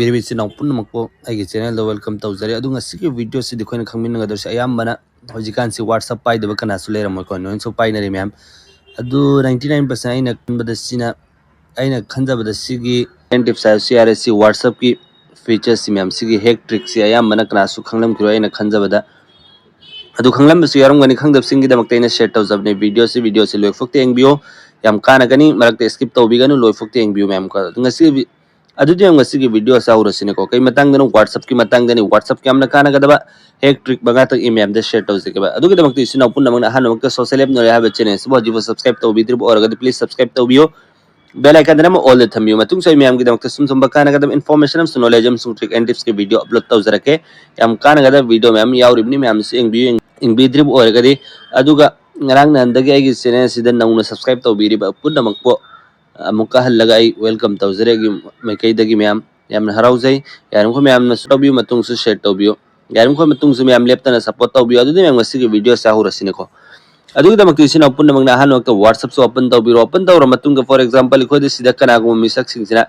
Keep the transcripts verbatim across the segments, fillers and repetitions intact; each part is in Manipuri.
ꯕꯤꯔꯤꯕꯤ ꯏꯆꯤꯟ ꯏꯅꯥꯎ ꯄꯨꯝꯅꯃꯛꯄꯨ ꯑꯩꯒꯤ channelꯗ welcome ꯇꯧꯖꯔꯤ꯫ ꯑꯗꯨ ꯉꯁꯤꯒꯤ videoꯁꯤꯗꯤ ꯑꯩꯈꯣꯏꯅ ꯈꯪꯃꯤꯟꯅꯒꯗꯧꯔꯤꯁꯦ ꯑꯌꯥꯝꯕꯅ ꯍꯧꯖꯤꯛꯀꯥꯟꯁꯤ WhatsApp ꯄꯥꯏꯗꯕ ꯀꯅꯥꯁꯨ ꯂꯩꯔꯝꯃꯣꯏꯀꯣ, ꯂꯣꯏꯅꯁꯨ ꯄꯥꯏꯅꯔꯤ ꯃꯌꯥꯝ꯫ ꯑꯗꯨ ninety nine percent ꯑꯩꯅ ꯈꯟꯕꯗ ꯁꯤꯅ, ꯑꯩꯅ ꯈꯟꯖꯕꯗ ꯁꯤꯒꯤ ꯍꯦꯟ ꯇꯤꯞꯁ ꯍꯥꯏꯕꯁꯤ ꯌꯥꯔꯦ, ꯁꯤ WhatsAppꯀꯤ featureꯁꯤ ꯃꯌꯥꯝ, ꯁꯤꯒꯤ hack trickꯁꯤ ꯑꯌꯥꯝꯕꯅ ꯀꯅꯥꯁꯨ ꯈꯪꯂꯝꯈꯤꯔꯣꯏ ꯑꯩꯅ ꯈꯟꯖꯕꯗ꯫ ꯑꯗꯨ ꯈꯪꯂꯝꯕꯁꯨ ꯌꯥꯎꯔꯝꯒꯅꯤ, ꯈꯪꯗꯕꯁꯤꯡꯒꯤꯗꯃꯛꯇ ꯑꯩꯅ share ꯇꯧꯖꯕꯅꯦ videoꯁꯤ꯫ Videoꯁꯤ ꯂꯣꯏꯐꯥꯎꯇ ꯌꯦꯡꯕꯤꯌꯨ, ꯌꯥꯝ ꯀꯥꯟꯅꯒꯅꯤ, ꯃꯔꯛꯇ skip ꯇꯧꯕꯤꯒꯅꯨ, ꯂꯣꯏꯐꯥꯎꯇ ꯌꯦꯡꯕꯤꯌꯨ ꯃꯌꯥꯝ ꯀꯣ꯫ ꯑꯗꯨ ꯉꯁꯤ ꯑꯗꯨꯗꯤ ꯌꯥꯝ ꯉꯁꯤꯒꯤ videoꯁꯤ ꯍꯧꯔꯁꯤꯅꯦꯀꯣ꯫ ꯀꯩ ꯃꯇꯥꯡꯗꯅꯣ? WhatsAppꯀꯤ ꯃꯇꯥꯡꯗꯅꯤ꯫ WhatsAppꯀꯤ ꯌꯥꯝꯅ ꯀꯥꯟꯅꯒꯗꯕ hack trick ꯃꯉꯥꯇꯪ ꯑꯩ ꯃꯌꯥꯝꯗ share ꯇꯧꯖꯒꯦꯕ꯫ ꯑꯗꯨꯒꯤꯗꯃꯛꯇ ꯏꯆꯤꯟ ꯏꯅꯥꯎ ꯄꯨꯝꯅꯃꯛꯅ ꯑꯍꯥꯟꯕꯃꯛꯇ Social App Knowledge ꯍꯥꯏꯕ channelꯁꯤꯕꯨ ꯍꯧꯖꯤꯛꯐꯥꯎ subscribe ꯇꯧꯕꯤꯗ꯭ꯔꯤꯕ ꯑꯣꯏꯔꯒꯗꯤ please subscribe ꯇꯧꯕꯤꯌꯨ꯫ Bell iconꯗ ꯑꯃ allꯗ ꯊꯝꯕꯤꯌꯨ꯫ ꯃꯇꯨꯡꯁꯨ ꯑꯩ ꯃꯌꯥꯝꯒꯤꯗꯃꯛꯇ ꯁꯨꯝ ꯁꯨꯝꯕ ꯀꯥꯟꯅꯒꯗꯕ information ꯑꯃꯁꯨꯡ knowledge ꯑꯃꯁꯨꯡ trick and tipsꯀꯤ video upload ꯇꯧꯖꯔꯛꯀꯦ꯫ ꯌꯥꯝ ꯀꯥꯟꯅꯒꯗꯕ video ꯃꯌꯥꯝ ꯌꯥꯎꯔꯤꯕꯅꯤ, ꯃꯌꯥꯝꯁꯨ ꯌꯦꯡꯕꯤꯌꯨ, ꯌꯦꯡꯕꯤꯗ꯭ꯔꯤꯕ ꯑꯣꯏꯔꯒꯗꯤ꯫ ꯑꯗꯨꯒ ꯉꯔꯥꯡ ꯅꯍꯥꯟꯗꯒꯤ ꯑꯩꯒꯤ channelꯁꯤꯗ ꯅꯧꯅ subscribe ꯇꯧꯕꯤꯔꯤꯕ ꯄꯨꯝꯅꯃꯛꯄꯨ ꯑꯃꯨꯛꯀ ꯍꯜꯂꯒ ꯑꯩ welcome ꯇꯧꯖꯔꯤ ꯑꯩꯒꯤ ꯃꯥꯏꯀꯩꯗꯒꯤ ꯃꯌꯥꯝ꯫ ꯌꯥꯝꯅ ꯍꯔꯥꯎꯖꯩ꯫ ꯌꯥꯔꯤꯃꯈꯩ ꯃꯌꯥꯝꯅꯁꯨ ꯇꯧꯕꯤꯌꯨ, ꯃꯇꯨꯡꯁꯨ share ꯇꯧꯕꯤꯌꯨ꯫ ꯌꯥꯔꯤꯃꯈꯩ ꯃꯇꯨꯡꯁꯨ ꯃꯌꯥꯝ ꯂꯦꯞꯇꯅ support ꯇꯧꯕꯤꯌꯨ꯫ ꯑꯗꯨꯗꯤ ꯃꯌꯥꯝ ꯉꯁꯤꯒꯤ videoꯁꯦ ꯍꯧꯔꯁꯤꯅꯦꯀꯣ꯫ ꯑꯗꯨꯒꯤꯗꯃꯛꯇ ꯏꯆꯤꯟ ꯏꯅꯥꯎ ꯄꯨꯝꯅꯃꯛꯅ ꯑꯍꯥꯟꯕꯃꯛꯇ WhatsAppꯁꯨ open ꯇꯧꯕꯤꯔꯣ꯫ Open ꯇꯧꯔ ꯃꯇꯨꯡꯗ, for example, ꯑꯩꯈꯣꯏꯗ ꯁꯤꯗ ꯀꯅꯥꯒꯨꯝꯕ ꯃꯤꯁꯛꯁꯤꯡꯁꯤꯅ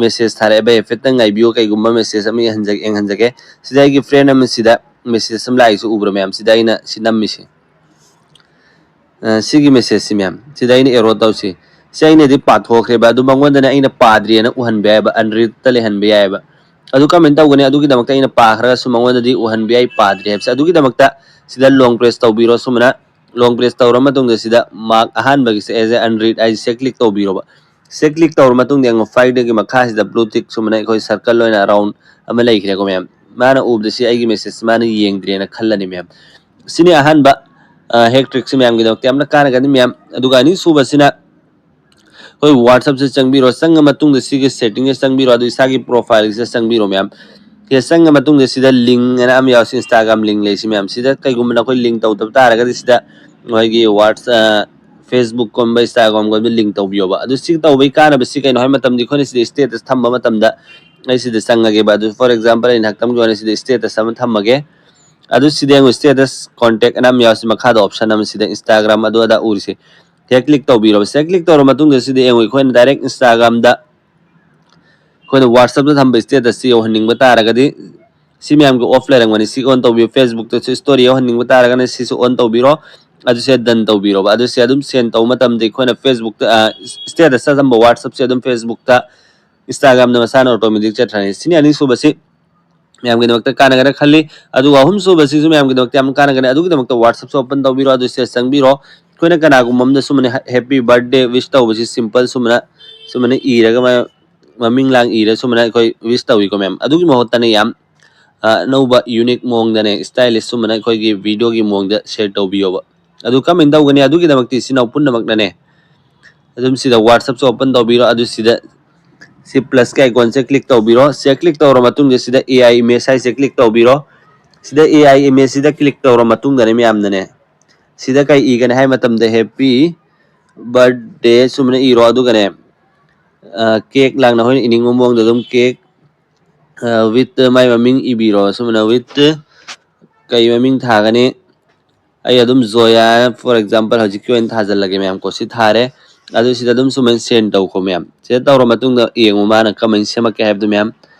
message ꯊꯥꯔꯛꯑꯦ꯫ ꯚꯩ, ꯍꯥꯏꯐꯦꯠꯇꯪ ꯉꯥꯏꯕꯤꯌꯨ, ꯀꯩꯒꯨꯝꯕ message ꯑꯃ ꯌꯦꯡꯍꯟꯖꯒꯦ, ꯌꯦꯡꯍꯟꯖꯒꯦ꯫ ꯁꯤꯗ ꯑꯩꯒꯤ friend ꯑꯃ ꯁꯤꯗ message ꯑꯃ ꯂꯥꯛꯏꯁꯤ ꯎꯕ꯭ꯔꯥ ꯃꯌꯥꯝ? ꯁꯤꯗ ꯑꯩꯅ ꯁꯤ ꯅꯝꯃꯤꯁꯤ꯫ ꯑ, ꯁꯤꯒꯤ messageꯁꯤ ꯃꯌꯥꯝ, ꯁꯤꯗ ꯑꯩꯅ arrow ꯇꯧꯁꯤ꯫ ꯁꯤ ꯑꯩꯅꯗꯤ ꯄꯥꯊꯣꯛꯈ꯭ꯔꯦꯕ, ꯑꯗꯨ ꯃꯉꯣꯟꯗꯅ ꯑꯩꯅ ꯄꯥꯗ꯭ꯔꯤꯑꯅ ꯎꯍꯟꯕ ꯌꯥꯏꯑꯕ, unreadꯇ ꯂꯩꯍꯟꯕ ꯌꯥꯏꯑꯕ꯫ ꯑꯗꯨ ꯀꯃꯥꯏꯅ ꯇꯧꯒꯅꯤ? ꯑꯗꯨꯒꯤꯗꯃꯛꯇ ꯑꯩꯅ ꯄꯥꯈ꯭ꯔꯒꯁꯨ ꯃꯉꯣꯟꯗꯗꯤ ꯎꯍꯟꯕ ꯌꯥꯏ, ꯄꯥꯗ꯭ꯔꯤ ꯍꯥꯏꯕꯁꯦ꯫ ꯑꯗꯨꯒꯤꯗꯃꯛꯇ ꯁꯤꯗ long press ꯇꯧꯕꯤꯔꯣ꯫ ꯁꯨꯃꯥꯏꯅ long press ꯇꯧꯔ ꯃꯇꯨꯡꯗ ꯁꯤꯗ mark ꯑꯍꯥꯟꯕꯒꯤꯁꯦ as a unread ꯍꯥꯏꯁꯦ click ꯇꯧꯕꯤꯔꯣꯕ꯫ ꯁꯤ click ꯇꯧꯔ ꯃꯇꯨꯡꯗ ꯌꯦꯡꯉꯣ, fileꯗꯒꯤ ꯃꯈꯥꯁꯤꯗ blue tick ꯁꯨꯃꯥꯏꯅ ꯑꯩꯈꯣꯏ circle ꯑꯣꯏꯅ round ꯑꯃ ꯂꯩꯈ꯭ꯔꯦꯀꯣ ꯃꯌꯥꯝ꯫ ꯃꯥꯅ ꯎꯕꯗ ꯁꯤ ꯑꯩꯒꯤ message ꯃꯥꯅ ꯌꯦꯡꯗ꯭ꯔꯦꯅ ꯈꯜꯂꯅꯤ ꯃꯌꯥꯝ꯫ ꯁꯤꯅꯤ ꯑꯍꯥꯟꯕ, ꯑ, hack trickꯁꯤ ꯃꯌꯥꯝꯒꯤꯗꯃꯛꯇ ꯌꯥꯝꯅ ꯀꯥꯟꯅꯒꯅꯤ ꯃꯌꯥꯝ꯫ ꯑꯗꯨꯒ ꯑꯅꯤꯁꯨꯕꯁꯤꯅ ꯑꯩꯈꯣꯏ WhatsAppꯁꯦ ꯆꯪꯕꯤꯔꯣ, ꯆꯪꯉ ꯃꯇꯨꯡꯗ ꯁꯤꯒꯤ settingꯁꯦ ꯆꯪꯕꯤꯔꯣ, ꯑꯗꯨ ꯏꯁꯥꯒꯤ profileꯁꯤꯗ ꯆꯪꯕꯤꯔꯣ ꯃꯌꯥꯝ꯫ ꯁꯤꯗ ꯆꯪꯉ ꯃꯇꯨꯡꯗ ꯁꯤꯗ link ꯑꯅ ꯑꯃ ꯌꯥꯎꯁꯤ, Instagram link ꯂꯩꯁꯤ ꯃꯌꯥꯝ꯫ ꯁꯤꯗ ꯀꯩꯒꯨꯝꯕ ꯅꯈꯣꯏ link ꯇꯧꯗꯕ ꯇꯥꯔꯒꯗꯤ ꯁꯤꯗ ꯃꯣꯏꯒꯤ WhatsApp, Facebookꯀꯨꯝꯕ, Instagramꯒꯨꯝꯕ link ꯇꯧꯕꯤꯌꯣꯕ꯫ ꯑꯗꯨ ꯁꯤ ꯇꯧꯕꯒꯤ ꯀꯥꯟꯅꯕꯁꯤ ꯀꯩꯅꯣ ꯍꯥꯏꯕ ꯃꯇꯝꯗ ꯑꯩꯈꯣꯏꯅ ꯁꯤꯗ status ꯊꯝꯕ ꯃꯇꯝꯗ ꯑꯩ ꯁꯤꯗ ꯆꯪꯉꯒꯦꯕ꯫ ꯑꯗꯨ for example ꯑꯩ ꯉꯥꯏꯍꯥꯛꯇꯪꯒꯤ ꯑꯣꯏꯅ ꯁꯤꯗ status ꯑꯃ ꯊꯝꯃꯒꯦ꯫ ꯑꯗꯨ ꯁꯤꯗ ꯌꯦꯡꯉꯨ, status contact ꯑꯅ ꯑꯃ ꯌꯥꯎꯔꯤꯁꯤ ꯃꯈꯥꯗ option ꯑꯃ ꯁꯤꯗ Instagram ꯑꯗꯨ ꯑꯗꯥ ꯎꯔꯤꯁꯦ꯫ ꯁꯤꯗ click ꯇꯧꯕꯤꯔꯣꯕ꯫ ꯁꯤꯗ click ꯇꯧꯔ ꯃꯇꯨꯡꯗ ꯁꯤꯗ ꯌꯦꯡꯉꯨ ꯑꯩꯈꯣꯏꯅ direct Instagramꯗ ꯑꯩꯈꯣꯏꯅ WhatsApp-ꯇ ꯊꯝꯕ status-ꯁꯤ ꯌꯧꯍꯟꯅꯤꯡꯕ ꯇꯥꯔꯒꯗꯤ ꯁꯤ ꯃꯌꯥꯝꯒꯤ off ꯂꯩꯔꯝꯒꯅꯤ꯫ ꯁꯤ on ꯇꯧꯕꯤꯌꯨ꯫ Facebook-ꯇꯁꯨ story ꯌꯧꯍꯟꯅꯤꯡꯕ ꯇꯥꯔꯒꯅ ꯁꯤꯁꯨ on ꯇꯧꯕꯤꯔꯣ꯫ ꯑꯗꯨꯁꯦ done ꯇꯧꯕꯤꯔꯣꯕ꯫ ꯑꯗꯨꯁꯦ ꯑꯗꯨꯝ send ꯇꯧꯕ ꯃꯇꯝꯗ ꯑꯩꯈꯣꯏꯅ Facebook-ꯇ, ꯑ, status-ꯇ ꯊꯝꯕ WhatsApp-ꯁꯦ ꯑꯗꯨꯝ Facebook-ꯇ, Instagram-ꯗ ꯃꯁꯥꯅ automatic ꯆꯠꯈ꯭ꯔꯅꯤ꯫ ꯁꯤꯅꯤ ꯑꯅꯤꯁꯨꯕꯁꯤ ꯃꯌꯥꯝꯒꯤꯗꯃꯛꯇ ꯀꯥꯟꯅꯒꯗ꯭ꯔꯥ ꯈꯜꯂꯤ꯫ ꯑꯗꯨꯒ ꯑꯍꯨꯝꯁꯨꯕꯁꯤꯁꯨ ꯃꯌꯥꯝꯒꯤꯗꯃꯛꯇ ꯌꯥꯝ ꯀꯥꯟꯅꯒꯅꯤ꯫ ꯑꯗꯨꯒꯤꯗꯃꯛꯇ WhatsApp-ꯁꯨ open ꯇꯧꯕꯤꯔꯣ꯫ ꯑꯗꯨ ꯁꯤꯗ ꯆꯪꯕꯤꯔꯣ꯫ ꯑꯩꯈꯣꯏꯅ ꯀꯅꯥꯒꯨꯝꯕ ꯑꯃꯗ ꯁꯨꯃꯥꯏꯅ happy birthday wish ꯇꯧꯕꯁꯤ simple ꯁꯨꯃꯥꯏꯅ, ꯁꯨꯃꯥꯏꯅ ꯏꯔꯒ ꯃ-, ꯃꯃꯤꯡ ꯂꯥꯡ ꯏꯔ ꯁꯨꯃꯥꯏꯅ ꯑꯩꯈꯣꯏ wish ꯇꯧꯏꯀꯣ ꯃꯌꯥꯝ꯫ ꯑꯗꯨꯒꯤ ꯃꯍꯨꯠꯇꯅꯦ ꯌꯥꯝ, ꯑ, ꯑꯅꯧꯕ unique ꯃꯑꯣꯡꯗꯅꯦ, stylish ꯁꯨꯃꯥꯏꯅ ꯑꯩꯈꯣꯏꯒꯤ video-ꯒꯤ ꯃꯑꯣꯡꯗ share ꯇꯧꯕꯤꯌꯣꯕ꯫ ꯑꯗꯨ ꯀꯃꯥꯏꯅ ꯇꯧꯒꯅꯤ? ꯑꯗꯨꯒꯤꯗꯃꯛꯇ ꯏꯆꯤꯟ ꯏꯅꯥꯎ ꯄꯨꯝꯅꯃꯛꯅꯅꯦ ꯑꯗꯨꯝ ꯁꯤꯗ WhatsApp-ꯁꯨ open ꯇꯧꯕꯤꯔꯣ꯫ ꯑꯗꯨ ꯁꯤꯗ ꯁꯤ plus-ꯀꯤ icon-ꯁꯦ click ꯇꯧꯕꯤꯔꯣ꯫ ꯁꯤꯗ click ꯇꯧꯔ ꯃꯇꯨꯡꯗ ꯁꯤꯗ A I image ꯍꯥꯏꯁꯦ click ꯇꯧꯕꯤꯔꯣ꯫ ꯁꯤꯗ A I image-ꯁꯤꯗ click ꯇꯧꯔ ꯃꯇꯨꯡꯗꯅꯦ ꯃꯌꯥꯝꯅꯅꯦ ꯁꯤꯗ ꯀꯩ ꯏꯒꯅꯤ ꯍꯥꯏ ꯃꯇꯝꯗ happy birthday ꯁꯨꯃꯥꯏꯅ ꯏꯔꯣ꯫ ꯑꯗꯨꯒꯅꯦ, ꯑ, cake ꯂꯥꯡꯅ ꯍꯣꯏꯅ ꯏꯅꯤꯡꯕ ꯃꯑꯣꯡꯗ ꯑꯗꯨꯝ cake, ꯑ, with ꯃꯥꯏ ꯃꯃꯤꯡ ꯏꯕꯤꯔꯣ꯫ ꯁꯨꯃꯥꯏꯅ with ꯀꯩ ꯃꯃꯤꯡ ꯊꯥꯒꯅꯤ? ꯑꯩ ꯑꯗꯨꯝ ꯖꯣꯌꯥ, for example, ꯍꯧꯖꯤꯛꯀꯤ ꯑꯣꯏꯅ ꯊꯥꯖꯤꯜꯂꯒꯦ ꯃꯌꯥꯝ ꯀꯣ꯫ ꯁꯤ ꯊꯥꯔꯦ꯫ ꯑꯗꯨ ꯁꯤꯗ ꯑꯗꯨꯝ ꯁꯨꯃꯥꯏꯅ send ꯇꯧꯀꯣ ꯃꯌꯥꯝ꯫ ꯁꯤꯗ ꯇꯧꯔ ꯃꯇꯨꯡꯗ ꯌꯦꯡꯉꯨ ꯃꯥꯅ ꯀꯃꯥꯏꯅ ꯁꯦꯝꯃꯛꯀꯦ ꯍꯥꯏꯕꯗꯨ ꯃꯌꯥꯝ꯫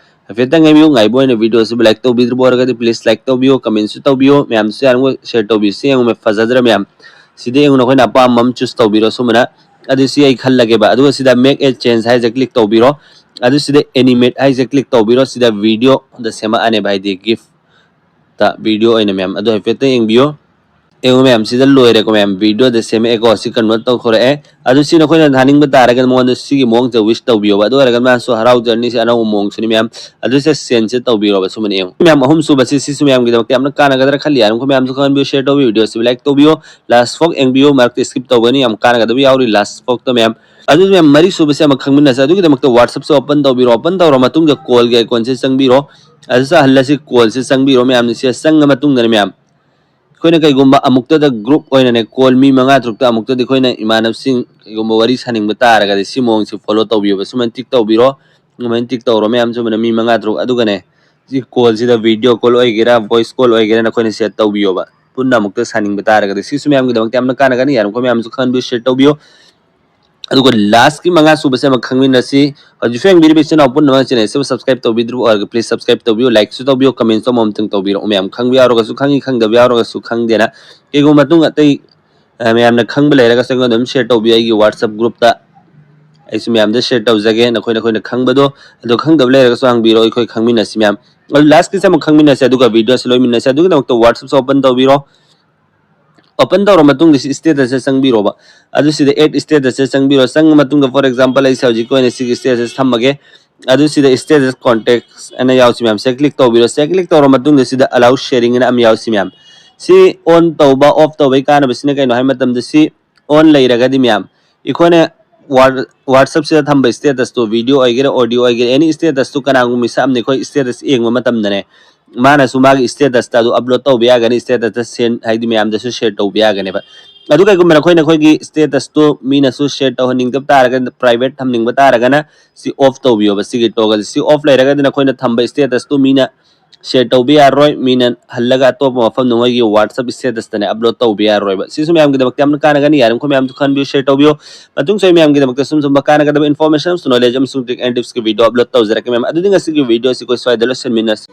ꯍꯥꯏꯐꯦꯠꯇꯪ ꯉꯥꯏꯕꯤꯌꯨ꯫ ꯉꯥꯏꯕ ꯑꯣꯏꯅ video-ꯁꯤꯕꯨ like ꯇꯧꯕꯤꯗ꯭ꯔꯤꯕ ꯑꯣꯏꯔꯒꯗꯤ please like ꯇꯧꯕꯤꯌꯨ, comment-ꯁꯨ ꯇꯧꯕꯤꯌꯨ, ꯃꯌꯥꯝꯁꯨ ꯌꯥꯔꯤꯉꯣꯏ share ꯇꯧꯕꯤꯌꯨ꯫ ꯁꯤ ꯌꯦꯡꯉꯨ, ꯐꯖꯗ꯭ꯔꯥ ꯃꯌꯥꯝ? ꯁꯤꯗ ꯌꯦꯡꯉꯨ, ꯅꯈꯣꯏꯅ ꯑꯄꯥꯝꯕ ꯑꯃ choose ꯇꯧꯕꯤꯔꯣ꯫ ꯁꯨꯃꯥꯏꯅ ꯑꯗꯨ ꯁꯤ ꯑꯩ ꯈꯜꯂꯒꯦꯕ꯫ ꯑꯗꯨꯒ ꯁꯤꯗ make a change ꯍꯥꯏꯁꯦ click ꯇꯧꯕꯤꯔꯣ꯫ ꯑꯗꯨ ꯁꯤꯗ animate ꯍꯥꯏꯁꯦ click ꯇꯧꯕꯤꯔꯣ꯫ ꯁꯤꯗ video-ꯗ ꯁꯦꯝꯃꯛꯑꯅꯦꯕ, ꯍꯥꯏꯗꯤ GIF-ꯇ video ꯑꯣꯏꯅ ꯃꯌꯥꯝ꯫ ꯑꯗꯨ ꯍꯥꯏꯐꯦꯠꯇꯪ ꯌꯦꯡꯕꯤꯌꯣ꯫ ꯌꯦꯡꯉꯨ ꯃꯌꯥꯝ, ꯁꯤꯗ ꯂꯣꯏꯔꯦꯀꯣ ꯃꯌꯥꯝ, video-ꯗ ꯁꯦꯝꯃꯛꯑꯦꯀꯣ꯫ ꯁꯤ convert ꯇꯧꯊꯣꯔꯛꯑꯦ꯫ ꯑꯗꯨ ꯁꯤ ꯅꯈꯣꯏꯅ ꯊꯥꯅꯤꯡꯕ ꯇꯥꯔꯒꯗꯤ ꯃꯉꯣꯟꯗ ꯁꯤꯒꯤ ꯃꯑꯣꯡꯁꯦ wish ꯇꯧꯕꯤꯌꯣꯕ꯫ ꯑꯗꯨ ꯑꯣꯏꯔꯒꯗꯤ ꯃꯥꯁꯨ ꯍꯔꯥꯎꯖꯔꯅꯤ꯫ ꯁꯤ ꯑꯅꯧꯕ ꯃꯑꯣꯡꯁꯤꯅꯤ ꯃꯌꯥꯝ꯫ ꯑꯗꯨ ꯁꯤ send-ꯁꯦ ꯇꯧꯕꯤꯔꯣꯕ꯫ ꯁꯨꯃꯥꯏꯅ ꯌꯦꯡꯉꯨ ꯃꯌꯥꯝ, ꯑꯍꯨꯝꯁꯨꯕꯁꯤ ꯁꯤꯁꯨ ꯃꯌꯥꯝꯒꯤꯗꯃꯛꯇ ꯌꯥꯝꯅ ꯀꯥꯟꯅꯒꯗ꯭ꯔꯥ ꯈꯜꯂꯤ꯫ ꯌꯥꯔꯤꯃꯈꯩ ꯃꯌꯥꯝꯁꯨ ꯈꯪꯍꯟꯕꯤꯌꯨ, share ꯇꯧꯕꯤꯌꯨ, video-ꯁꯤꯕꯨ like ꯇꯧꯕꯤꯌꯨ, last ꯐꯥꯎ ꯌꯦꯡꯕꯤꯌꯨ, ꯃꯔꯛꯇ skip ꯇꯧꯒꯅꯤ, ꯌꯥꯝ ꯀꯥꯟꯅꯒꯗꯕ ꯌꯥꯎꯔꯤ last ꯐꯥꯎꯗ ꯃꯌꯥꯝ꯫ ꯑꯗꯨ ꯃꯌꯥꯝ, ꯃꯔꯤꯁꯨꯕꯁꯦ ꯑꯃ ꯈꯪꯃꯤꯟꯅꯁꯦ꯫ ꯑꯗꯨꯒꯤꯗꯃꯛꯇ WhatsApp-ꯁꯦ open ꯇꯧꯕꯤꯔꯣ꯫ Open ꯇꯧꯔ ꯃꯇꯨꯡꯗ call-ꯒꯤ icon-ꯁꯦ ꯆꯪꯕꯤꯔꯣ꯫ ꯑꯗꯨ ꯆꯥꯍꯜꯂꯁꯤ, call-ꯁꯦ ꯆꯪꯕꯤꯔꯣ ꯃꯌꯥꯝꯅ꯫ ꯁꯤꯗ ꯆꯪꯉ ꯃꯇꯨꯡꯗꯅꯦ ꯃꯌꯥꯝ, ꯑꯩꯈꯣꯏꯅ ꯀꯩꯒꯨꯝꯕ ꯑꯃꯨꯛꯇꯗ group ꯑꯣꯏꯅꯅꯦ call ꯃꯤ ꯃꯉꯥ ꯇꯔꯨꯛꯇ ꯑꯃꯨꯛꯇꯗꯤ ꯑꯩꯈꯣꯏꯅ ꯏꯃꯥꯟꯅꯕꯁꯤꯡ ꯀꯩꯒꯨꯝꯕ ꯋꯥꯔꯤ ꯁꯥꯅꯤꯡꯕ ꯇꯥꯔꯒꯗꯤ ꯁꯤ ꯃꯑꯣꯡꯁꯤ follow ꯇꯧꯕꯤꯌꯣꯕ꯫ ꯁꯨꯃꯥꯏꯅ tick ꯇꯧꯕꯤꯔꯣ꯫ ꯑꯗꯨꯃꯥꯏꯅ tick ꯇꯧꯔꯣ ꯃꯌꯥꯝ꯫ ꯁꯨꯃꯥꯏꯅ ꯃꯤ ꯃꯉꯥ ꯇꯔꯨꯛ, ꯑꯗꯨꯒꯅꯦ ꯁꯤ call-ꯁꯤꯗ video call ꯑꯣꯏꯒꯦꯔꯥ, voice call ꯑꯣꯏꯒꯦꯔꯥ, ꯅꯈꯣꯏꯅ set ꯇꯧꯕꯤꯌꯣꯕ꯫ ꯄꯨꯟꯅ ꯑꯃꯨꯛꯇ ꯁꯥꯅꯤꯡꯕ ꯇꯥꯔꯒꯗꯤ ꯁꯤꯁꯨ ꯃꯌꯥꯝꯒꯤꯗꯃꯛꯇ ꯌꯥꯝꯅ ꯀꯥꯟꯅꯒꯅꯤ꯫ ꯌꯥꯔꯤꯃꯈꯩ ꯃꯌꯥꯝꯁꯨ ꯈꯪꯍꯟꯕꯤꯌꯨ, share ꯇꯧꯕꯤꯌꯨ꯫ ꯑꯗꯨꯒ ꯂꯥꯁꯀꯤ ꯃꯉꯥ ꯁꯨꯕꯁꯦ ꯑꯃ ꯈꯪꯃꯤꯟꯅꯁꯤ꯫ ꯍꯧꯖꯤꯛꯁꯨ ꯌꯦꯡꯕꯤꯔꯤꯕ ꯏꯆꯤꯟ ꯏꯅꯥꯎ ꯄꯨꯝꯅꯃꯛ ꯆꯦꯅꯦꯜꯁꯤꯕꯨ ꯁꯕꯁꯀ꯭ꯔꯥꯏꯕ ꯇꯧꯕꯤꯗ꯭ꯔꯤꯕ ꯑꯣꯏꯔꯒ ꯄ꯭ꯂꯤꯁ ꯁꯕꯁꯀ꯭ꯔꯥꯏꯕ ꯇꯧꯕꯤꯌꯨ, ꯂꯥꯏꯛꯁꯨ ꯇꯧꯕꯤꯌꯨ, ꯀꯃꯦꯟꯁꯨ ꯑꯃꯃꯝꯇꯪ ꯇꯧꯕꯤꯔꯛꯎ꯫ ꯃꯌꯥꯝ ꯈꯪꯕ ꯌꯥꯎꯔꯒꯁꯨ ꯈꯪꯉꯤ, ꯈꯪꯗꯕ ꯌꯥꯎꯔꯒꯁꯨ ꯈꯪꯗꯦꯅ꯫ ꯀꯩꯒꯨꯝꯕ ꯃꯇꯨꯡ ꯑꯇꯩ ꯑ, ꯃꯌꯥꯝꯅ ꯈꯪꯕ ꯂꯩꯔꯒꯁꯨ ꯑꯩꯉꯣꯟꯗ ꯑꯗꯨꯝ ꯁꯤꯌꯔ ꯇꯧꯕꯤꯌꯨ ꯑꯩꯒꯤ ꯋꯥꯠꯁꯑꯦꯞ ꯒ꯭ꯔꯨꯞꯇ꯫ ꯑꯩꯁꯨ ꯃꯌꯥꯝꯗ ꯁꯤꯌꯔ ꯇꯧꯖꯒꯦ, ꯅꯈꯣꯏ ꯅꯈꯣꯏꯅ ꯈꯪꯕꯗꯣ꯫ ꯑꯗꯣ ꯈꯪꯗꯕ ꯂꯩꯔꯒꯁꯨ ꯍꯪꯕꯤꯔꯣ, ꯑꯩꯈꯣꯏ ꯈꯪꯃꯤꯟꯅꯁꯤ ꯃꯌꯥꯝ꯫ ꯑꯗꯨ ꯂꯥꯁꯀꯤꯁꯦ ꯑꯃꯨꯛ ꯈꯪꯃꯤꯟꯅꯁꯤ, ꯑꯗꯨꯒ ꯚꯤꯗꯤꯑꯣꯁꯦ ꯂꯣꯏꯃꯤꯟꯅꯁꯤ꯫ ꯑꯗꯨꯒꯤꯗꯃꯛꯇ ꯋꯥꯠꯁꯑꯦꯞꯁꯦ ꯑꯣꯄꯟ ꯇꯧꯕꯤꯔꯣ꯫ ꯑꯣꯄꯟ ꯇꯧꯔ ꯃꯇꯨꯡꯗ ꯁꯤ ꯁ꯭ꯇꯦꯇꯁꯁꯦ ꯆꯪꯕꯤꯔꯣꯕ꯫ ꯑꯗꯨ ꯁꯤꯗ ꯑꯦꯗ ꯁ꯭ꯇꯦꯇꯁꯁꯦ ꯆꯪꯕꯤꯔꯣ꯫ ꯆꯪꯉ ꯃꯇꯨꯡꯗ, ꯐꯣꯔ ꯑꯦꯛꯖꯥꯝꯄꯜ, ꯑꯩꯁꯦ ꯍꯧꯖꯤꯛꯀꯤ ꯑꯣꯏꯅ ꯁꯤꯒꯤ ꯁ꯭ꯇꯦꯇꯁꯁꯦ ꯊꯝꯃꯒꯦ꯫ ꯑꯗꯨ ꯁꯤꯗ ꯁ꯭ꯇꯦꯇꯁ ꯀꯣꯟꯇꯦꯛꯁ ꯑꯅ ꯌꯥꯎꯁꯤ ꯃꯌꯥꯝ, ꯁꯦ ꯀ꯭ꯂꯤꯛ ꯇꯧꯕꯤꯔꯣ꯫ ꯁꯦ ꯀ꯭ꯂꯤꯛ ꯇꯧꯔ ꯃꯇꯨꯡꯗ ꯁꯤꯗ ꯑꯂꯥꯎ ꯁꯦꯌꯔꯤꯡ ꯑꯅ ꯑꯃ ꯌꯥꯎꯁꯤ ꯃꯌꯥꯝ꯫ ꯁꯤ ꯑꯣꯟ ꯇꯧꯕ, ꯑꯣꯐ ꯇꯧꯕꯒꯤ ꯀꯥꯟꯅꯕꯁꯤꯅ ꯀꯩꯅꯣ ꯍꯥꯏꯕ ꯃꯇꯝꯗ, ꯁꯤ ꯑꯣꯟ ꯂꯩꯔꯒꯗꯤ ꯃꯌꯥꯝ, ꯑꯩꯈꯣꯏꯅ ꯋꯥ-, ꯋꯥꯠꯁꯑꯦꯞꯁꯤꯗ ꯊꯝꯕ ꯁ꯭ꯇꯦꯇꯁꯇꯣ, ꯚꯤꯗꯤꯑꯣ ꯑꯣꯏꯒꯦꯔꯥ, ꯑꯣꯗꯤꯑꯣ ꯑꯣꯏꯒꯦꯔꯥ, ꯑꯦꯅꯤ ꯁ꯭ꯇꯦꯇꯁꯇꯣ ꯀꯅꯥꯒꯨꯝꯕ ꯃꯤꯁꯛ ꯑꯃꯅ ꯑꯩꯈꯣꯏ ꯁ꯭ꯇꯦꯇꯁ ꯌꯦꯡꯕ ꯃꯇꯝꯗꯅꯦ, ꯃꯥꯅꯁꯨ ꯃꯥꯒꯤ ꯁ꯭ꯇꯦꯇꯁꯇ ꯑꯗꯨ ꯑꯞꯂꯣꯗ ꯇꯧꯕ ꯌꯥꯒꯅꯤ, ꯁ꯭ꯇꯦꯇꯁꯇ ꯁꯦꯟ-, ꯍꯥꯏꯗꯤ ꯃꯌꯥꯝꯗꯁꯨ ꯁꯤꯌꯔ ꯇꯧꯕ ꯌꯥꯒꯅꯦꯕ꯫ ꯑꯗꯨ ꯀꯩꯒꯨꯝꯕ ꯅꯈꯣꯏ, ꯅꯈꯣꯏꯒꯤ ꯁ꯭ꯇꯦꯇꯁꯇꯣ ꯃꯤꯅꯁꯨ ꯁꯤꯌꯔ ꯇꯧꯍꯟꯅꯤꯡꯗꯕ ꯇꯥꯔꯒꯅ, ꯄ꯭ꯔꯥꯏꯚꯦꯠ ꯊꯝꯅꯤꯡꯕ ꯇꯥꯔꯒꯅ, ꯁꯤ ꯑꯣꯐ ꯇꯧꯕꯤꯌꯣꯕ, ꯁꯤꯒꯤ ꯇꯣꯒꯜꯁꯦ꯫ ꯁꯤ ꯑꯣꯐ ꯂꯩꯔꯒꯗꯤ ꯅꯈꯣꯏꯅ ꯊꯝꯕ ꯁ꯭ꯇꯦꯇꯁꯇꯣ ꯃꯤꯅ ꯁꯤꯌꯔ ꯇꯧꯕ ꯌꯥꯔꯣꯏ, ꯃꯤꯅ ꯍꯜꯂꯒ ꯑꯇꯣꯞꯄ ꯃꯐꯝꯗ ꯃꯣꯏꯒꯤ ꯋꯥꯠꯁꯑꯦꯞ ꯁ꯭ꯇꯦꯇꯁꯇꯅꯦ ꯑꯞꯂꯣꯗ ꯇꯧꯕ ꯌꯥꯔꯣꯏꯕ꯫ ꯁꯤꯁꯨ ꯃꯌꯥꯝꯒꯤꯗꯃꯛꯇ ꯌꯥꯝꯅ ꯀꯥꯟꯅꯒꯅꯤ, ꯌꯥꯔꯤꯃꯈꯩ ꯃꯌꯥꯝꯁꯨ ꯈꯟꯕꯤꯌꯨ, ꯁꯤꯌꯔ ꯇꯧꯕꯤꯌꯨ꯫ ꯃꯇꯨꯡꯁꯨ ꯑꯩ ꯃꯌꯥꯝꯒꯤꯗꯃꯛꯇ ꯁꯨꯝ ꯁꯨꯝꯕ ꯀꯥꯟꯅꯒꯗꯕ ꯏꯟꯐꯣꯔꯃꯦꯁꯟ ꯑꯃꯁꯨꯡ ꯅꯣꯂꯦꯖ ꯑꯃꯁꯨꯡ ꯇ꯭ꯔꯤꯛ ꯑꯦꯟ ꯇꯤꯞꯁꯀꯤ ꯚꯤꯗꯤꯑꯣ ꯑꯞꯂꯣꯗ ꯇꯧꯖꯔꯛꯀꯦ ꯃꯌꯥꯝ꯫ ꯑꯗꯨꯗꯤ ꯉꯁꯤꯒꯤ ꯚꯤꯗꯤꯑꯣꯁꯤ ꯑꯩꯈꯣꯏ ꯁ꯭ꯋꯥꯏꯗ ꯂꯣꯏꯁꯤꯟꯃꯤꯟꯅꯁꯤ꯫